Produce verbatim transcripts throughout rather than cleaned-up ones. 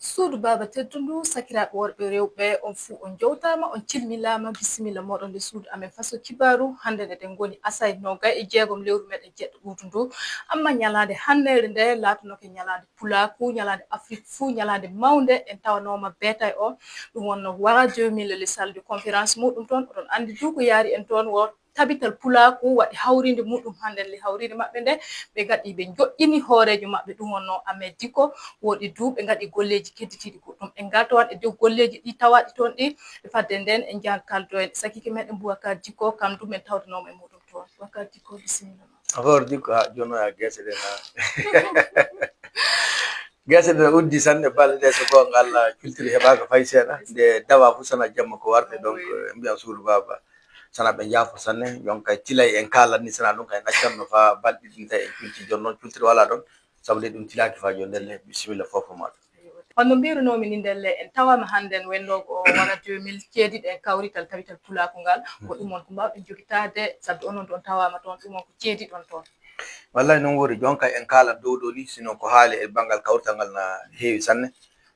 Suudu baaba teddundu, sakiraaɓe worɓe e rewɓe, on fuu on njowtaama, on cilminaama. Bisimilla mooɗon nder suudu amen Faso Kibaaru. Hannde eɗen ngoni asawe noogay e jeegom lewru meeɗen jeɗɗo ɓuutu ndu. Amma nyalaande hannde nde laatanoke nyalaande pulaaku, nyalaande Afrik fuu, nyalaande mawnde. En tawanooma beetay o, ɗum wonno Wara deux mille, le salle de conférence muuɗum toon. Oɗon anndi du ko yaari en toon wo tabital pulaaku waɗi hawriinde muuɗum hannde, le hawriinde maɓɓe nde ɓe ngaɗi, ɓe njoƴƴini hooreejo maɓɓe, ɗum wonno Ahmed Dicko. Wooɗi du ɓe ngaɗi golleeji kedditiiɗi goɗɗum. En ngartowan e dow golleeji ɗi tawaaɗi toon ɗi. E fadde nden en njahan kaldoyen e sakiike meeɗen Boubacar Dicko, kam du men tawdanooma e muuɗum toon. Boubacar Dicko, bisimilla ma. Affaire Dicko, ah, jooni a gese ɗe na. Gese ɗe na uddi sanne, balɗe ɗe so goonga Allah culture heɓaaka fay seeɗa. Nde dawa fu sana jamma ko warte, donc, eh, mbiyan suudu baaba. Sana ɓe njaafo sanne, jon kay tilay en kaalan ni, sana ɗum kay en accanno faa balɗe ɗiɗi tawi en culture, jooni noon culture walaa ɗoon, sabu de ɗum tilaaki faa jooni. Ndelle, bisimilla, fof ko maaɗa. Hono mbirunoomi ni, ndelle en tawaama hannden wennoogo Wara deux mille ceediiɗo e kawrital tabital pulaaku ngal. Ko ɗum on ko mbaawɗen jogitaade, sabu onon ɗon tawaama toon, ɗum on ko ceediiɗon toon. Wallay noon woni, jon kay en kaalan dow ɗoo ni, sino ko haali e banngal kawrital ngal na heewi sanne.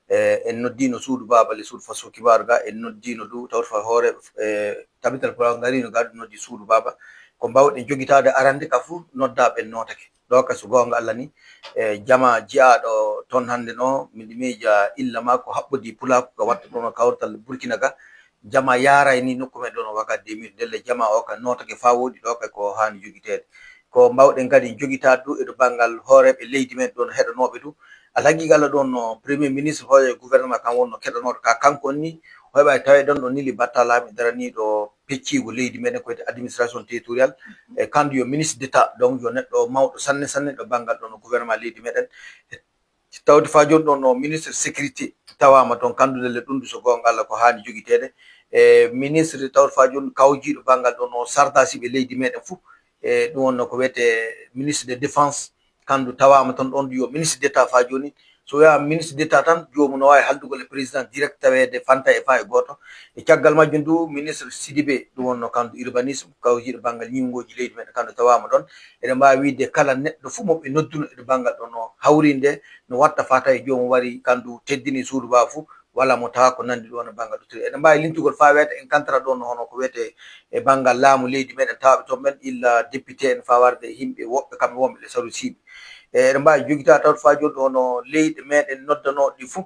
E, en noddiino suudu baaba le suudu Faso Kibaaru ga, en noddiino du tawto fa hoore, e, tabital pulaaku ngariino ga, ɗum noddi suudu baaba. Ko mbaawɗen jogitaade arande ka fuu, noddaaɓe en nootake. Ɗo ka so goonga Allah ni, e, jamaa jiyaaɗo toon hannde no, miɗo miija illa maa ko haɓɓodii pulaaku ka watta ɗoon kawrital Burkina ga. Jamaa yaaray ni nokku men ɗoon o Wara deux mille, ndelle jamaa o ka nootake faa wooɗi ɗo ka ko haani jogiteede. Ko mbaawɗen kadi jogitaade du e to banngal hooreeɓe leydi men ɗoon heɗanooɓe du. Alhaqiiqa Allah ɗoon no Premier Ministre hooreejo gouvernement kan wonno keɗanooɗo ka kanko on ni, o heɓaay taweede ɗoon ɗo Nili Batta Laami daraniiɗo pecciigu leydi meɗen ko wiyetee administration territoriale. E kandu yo ministre d'État, donc yo neɗɗo mawɗo sanne sanne ɗo banngal ɗoon no gouvernement leydi meɗen. Tawde faa jooni ɗoon no ministre sécurité tawaama toon, kandu ndelle ɗum du so goonga Allah ko haani jogiteede. E ministre tawde faa jooni kawjiiɗo banngal ɗoon no sardasiiɓe leydi meɗen fuu. E ɗum wonno ko wiyetee ministre de défense, kandu tawaama toon ɗoon du yo ministre d'État faa jooni. So wiyaama ministre d'État tan, joomum no waawi haldugol e président direct taweede fanta e faa e gooto. E caggal majjum du, ministre Sidibé, ɗum wonno kandu urbanisme, kawjiiɗo banngal ñiwngooji leydi meɗen, kandu tawaama ɗoon. Eɗen mbaawi wiide kala neɗɗo fuu mo ɓe nodduno e banngal ɗoon no hawriinde, no watta faa tawi joomum wari, kandu teddini suudu baaba fuu, walla mo tawa ko nanndi ɗoon e banngal ɗuttiri. Eɗen mbaawi lintugol faa weeta en kantara ɗoon no hono ko wiyetee e banngal laamu leydi meɗen tawaaɓe toon ɓen, illa député en faa warde e yimɓe woɓɓe kamɓe wonɓe le saru siiɓe. E, eɗen mbaawi jogitaade tawde faa jooni hono leyɗe meɗen noddanooɗe ɗi fuu,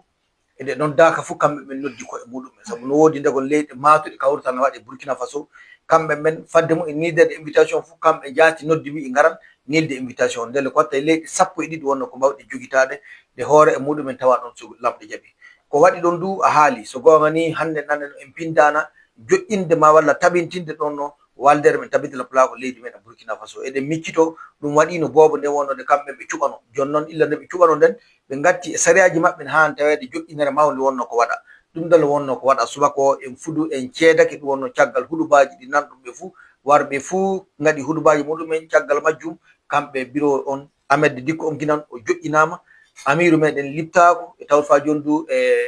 e ɗe noddaaka fuu, kamɓe ɓe noddi ko'e muuɗum en. Sabu no woodi ndegol leyɗe maatuɗe kawrital no waɗe Burkina Faso, kamɓe ɓen fadde mum en nildeede invitation fuu, kamɓe njaati noddi mbi'i ngaran nilde invitation. Ndelle ko watta e leyɗe sappo e ɗiɗi wonno ko mbaawɗe jogitaade ɗe hoore e muuɗum en tawa ɗoon so lamɗe jaɓi. Ko waɗi ɗoon du a haali, so goonga ni hannde nanen en pinndaana joƴƴinde ma walla tabintinde ɗoon no waldere men tabital pulaaku leydi meɗen Burkina Faso. Eɗen miccitoo ɗum waɗiino boobo nde wonno nde kamɓe ɓe cuɓanoo. Jooni noon illa nde ɓe cuɓanoo nden, ɓe ngatti e sariyaaji maɓɓe ne haani taweede joƴƴinere mawnde wonno ko waɗa. Ɗum ɗon wonno ko waɗa subaka o, en fuu du en ceedake, ɗum wonno caggal hudubaaji ɗi nanɗon ɓe fuu, warɓe fuu ngaɗi hudubaaji muuɗum en. Caggal majjum, kamɓe biro on, Ahmed Dicko on ginan o joƴƴinaama, amiiru meɗen liptaako, e tawde faa jooni du e,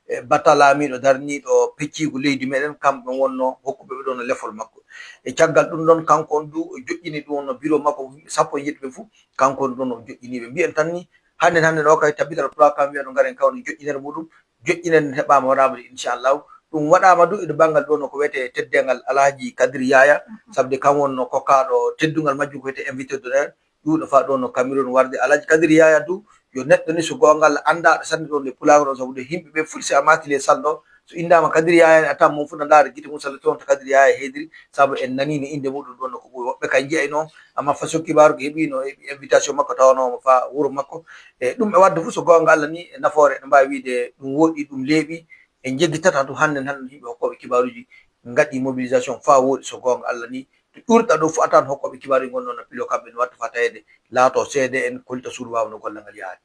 e batta laamiiɗo darniiɗo pecciigu leydi meɗen, kamɓe wonno hokkuɓe ɓe ɗoon lefol makko. E caggal ɗum ɗon, kanko on du o joƴƴini ɗum wonno biro makko, yimɓe sappo e njeɗɗi ɓe fuu, kanko on ɗon o joƴƴini ɓe. Mbiyen tan ni, hannde hannde ɗo kay tabital pulaaku kam wiya no ngaren kawren joƴƴinere muuɗum, joƴƴinere nden heɓaama waɗaama de, inchallahu. Ɗum waɗaama du e to banngal ɗo no ko wiyetee teddeengal Alhaji Kadiri Yaya, sabu de kam wonno kokkaaɗo teddungal majjum ko wiyetee invité d'honneur, ɗuuɗo faa ɗo no Cameroun warde. Alhaji Kadiri Yaya du, yo neɗɗo ni so goonga Allah anndaaɗo sanne ɗo nde pulaaku ɗo, sabu de yimɓe ɓe fuu si a maaki le sal ɗo, so inndaama Kadiri Yaya ne, a tawan mon fuu na ndaara gite mum sal toon to Kadiri Yaya heediri, sabu en naniino innde muuɗum ɗo no ko ɓuri. Woɓɓe kay nji'ayno, amma Faso Kibaaru ko heɓiino e invitation makko, tawanooma faa wuro makko. E ɗum e waɗde fuu, so goonga Allah ni, e nafoore, eɗen mbaawi wiide ɗum woɗɗi, ɗum leeɓi. En njeggitataa du hannde, hannde yimɓe hokkooɓe kibaaruuji ngaɗi mobilisation faa wooɗi, so goonga Allah ni. To ƴuurɗaa ɗo fuu, a tawan hokkooɓe kibaaruuji ngonno no pilo kamɓe no watta faa taweede laatoo seede en, kollita suudu waawa no gollal ngal yahaade.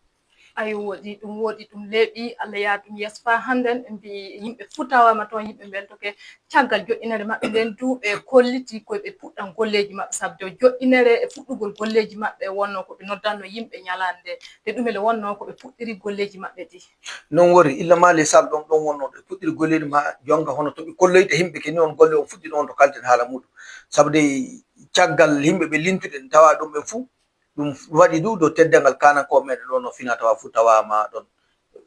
Ayo, woɗɗi, ɗum woɗɗi, ɗum leeɓi, Allah yaha ɗum yeeso faa hannden. Ɓe mbi'i yimɓe fuu tawaama toon, yimɓe mbeltoke. Caggal joƴƴinere maɓɓe nden du, ɓe kolliti ko ɓe puɗɗan golleeji maɓɓe, sabu de joƴƴinere e fuɗɗugol golleeji maɓɓe wonno ko ɓe noddanno yimɓe ñalaande nde. Ɗume le wonno ko ɓe puɗɗiri golleeji maɓɓe ɗi? Non wori, illa maa le sal ɗon, ɗon wonno ɓe puɗɗiri golleeji ma, jonga hono to ɓe kolloyta yimɓe ke ni on golle on fuɗɗi ɗon to kalten haala muuɗum. Sabu de caggal yimɓe ɓe lintuɗen tawa ɗum ɓen fuu, ɗum waɗi du dow teddeengal kaanankooɓe meɗen ɗo no fina tawa fuu tawaama ɗon.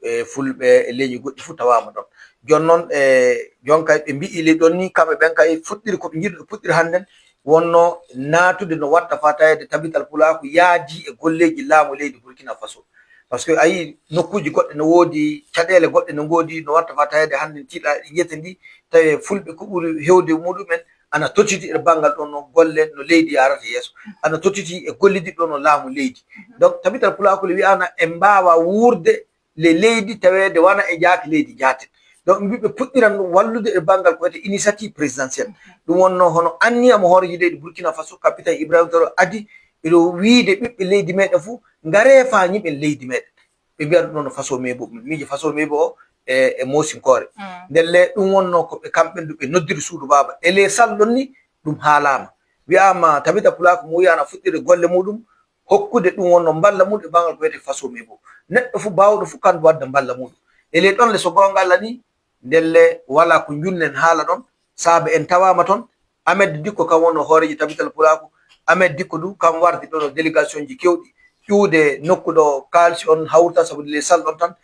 E fulɓe e leñi goɗɗi fuu tawaama ɗon. Jooni noon, e, jon kay ɓe mbi'i ley ɗon ni, kamɓe ɓen kay fuɗɗiri ko ɓe njiɗi, ɓe puɗɗiri hannden, wonno naatude no watta faa taweede Tabital Pulaaku yaadii e golleeji laamu leydi Burkina Faso. Par ce que a yii nokkuuji goɗɗe no woodi, caɗeele goɗɗe no ngoodi, no watta faa taweede hannden tiiɗa e ngese ndi, tawi fulɓe ko ɓuri heewde muɗumen ana tottiti e banngal ɗon no golle no leydi yaarata yeeso. Ana tottiti e gollidiiɓe ɗon no laamu leydi. Donc, Tabital Pulaaku le wi'aana en mbaawaa wuurde le leydi taweede wano e jaati leydi njaaten. Donc, mbiɓe puɗɗiran wallude e banngal ko wiyetee initiative présidentielle. Ɗum wonno hono anniya mo hooreejo leydi Burkina Faso, Capitaine Ibrahima Traoré adi, ɓe ɗo wiide ɓiɓɓe leydi meeɗen fuu, ngaree faa nyiɓen leydi meeɗen. Ɓe mbi'a ɗum ɗon no Faso Mebo, miijo Faso Mebo o e, e moosinkoore. Ndelle ɗum wonno ko ɓe kamɓe ɗum ɓe noddiri suudu baaba. E ley sal ɗon ni, ɗum haalaama. Wi'aama Tabital Pulaaku mo wi'aana fuɗɗirde golle muuɗum, hokkude ɗum wonno mballa mum e banngal ko wiyetee Faso Mebo. Neɗɗo fuu baawɗo fuu kan wadda mballa muuɗum. E ley ɗon le so goonga Alla ni, ndelle walaa ko njunnen haala ɗon, saabe en tawaama ton. Ahmed Dikko kam wonno hooreejo Tabital Pulaaku. Ahmed Dikko du kam wardi ɗon délégation ji keewɗi. Ƴuwde nokku ɗo kaalisi on hawrata sabu ley sal ɗon tan,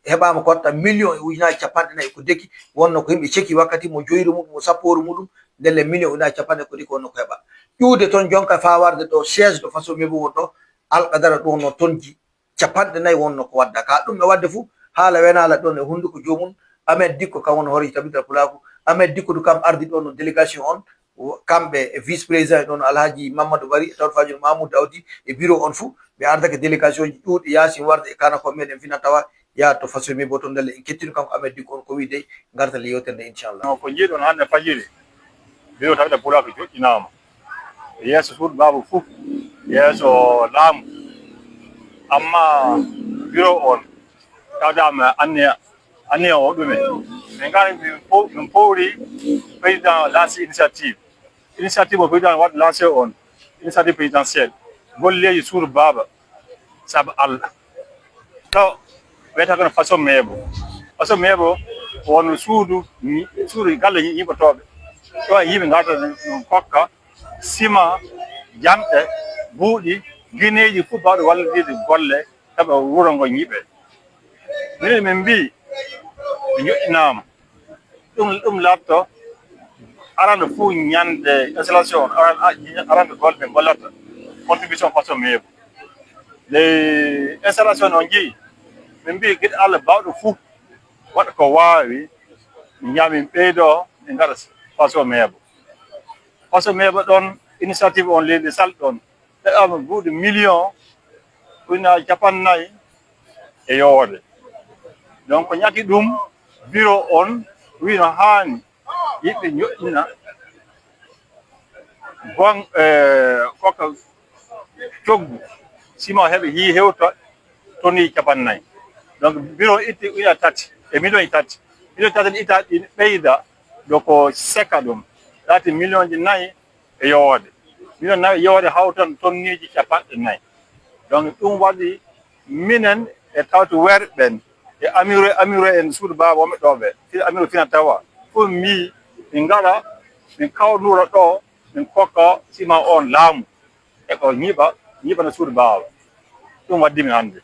heɓaama ko watta million e ujunaaji cappanɗe nayi ko deki, wonno ko yimɓe ceki wakkati mo joyre muɗum, mo sappoore muɗum, ndelle million ujunaaji cappanɗe ko deki wonno ko heɓa. Ƴuwde ton jonka faa warde ɗo siège ɗo Faso Mebo won ɗo, alqadara ɗum wonno tonji cappanɗe nayi wonno ko wadda. Ka ɗum e wadde fuu, haala wenaala ɗon e hunnduko joomum, Ahmed Dikko kam woni hooreejo Tabital Pulaaku, Ahmed Dikko du kam ardi ɗon no délégation on, kamɓe e vice président e ɗon Alhaji Mamadou Bari, e tawto Fajuru Mamoudou Daoudi, e bureau on fuu, ɓe ardake délégation ji ɗuuɗi yaasin warde e kanako meɗen Fina Tawa, yaa to Faso Mebo ton ndelle en kettino kanko Ahmed Dikko on ko wiide ngarta le yewtere nde, inchallah. No ko njiiɗon hannde fajiri, bureau Tabital Pulaaku joɗɗinaama. Yeeso suudu baaba fuu, yeeso laamu. Amma bureau on, tawdaama anniya, anniya o ɗume. Min ngari min pow-, min powri président lancer initiative. Initiative mo président waɗi lancé on, initiative présidentielle, golleeji suudu baaba, sabu Alla. Ɗo wiyetee kono Faso Mebo. Faso Mebo won suudu, suudu galle nyiɓotooɓe. Ɗo e yimɓe ngarta ɗum kokka, sima, jamɗe, buuɗi, gineeji fuu baawɗe wallidiiɗe golle, heɓa wuro ngo nyiɓee. Minen min mbii, ɓe njoɗɗinaama. Ɗum, ɗum laatto arano fuu ñande installation, aran-, a-, arano golle ɗe ngollata, contribution Faso Mebo. Ley installation on nji'i, min mbii giɗo Alla baawɗo fuu waɗa ko waawi, min njaha min ɓeydoo, min ngaɗa Faso Mebo. Faso Mebo ɗon, initiative on leydi sal ɗon, heɓaama buuɗi million ujunaaji cappanɗe nayi e yowoode. Donc, ko ñaki ɗum, bureau on wi'i no haani yimɓe njoɗɗina gon-, eh, kokka coggu, sima heɓa hii hewta tonnes cappanɗe nayi. Donc, bureau itti ujunaaji tati e million tati. Million tati itta ɗi ɓeyda ɗo ko seka ɗum. Laati million ji nayi e yowoode. Million nayi e yowoode hawtan tonnes cappanɗe nayi. Donc, ɗum waɗi minen e tawto weerɓe ɓen, e amiro, amiro en suudu baaba wonɓe ɗo ɓe, fi-, amiro Fina Tawa, fof mbii min ngara, min kawndura ɗo, min kokka sima on laamu. E ko nyiɓa, nyiɓana suudu baaba. Ɗum waddi min hannde.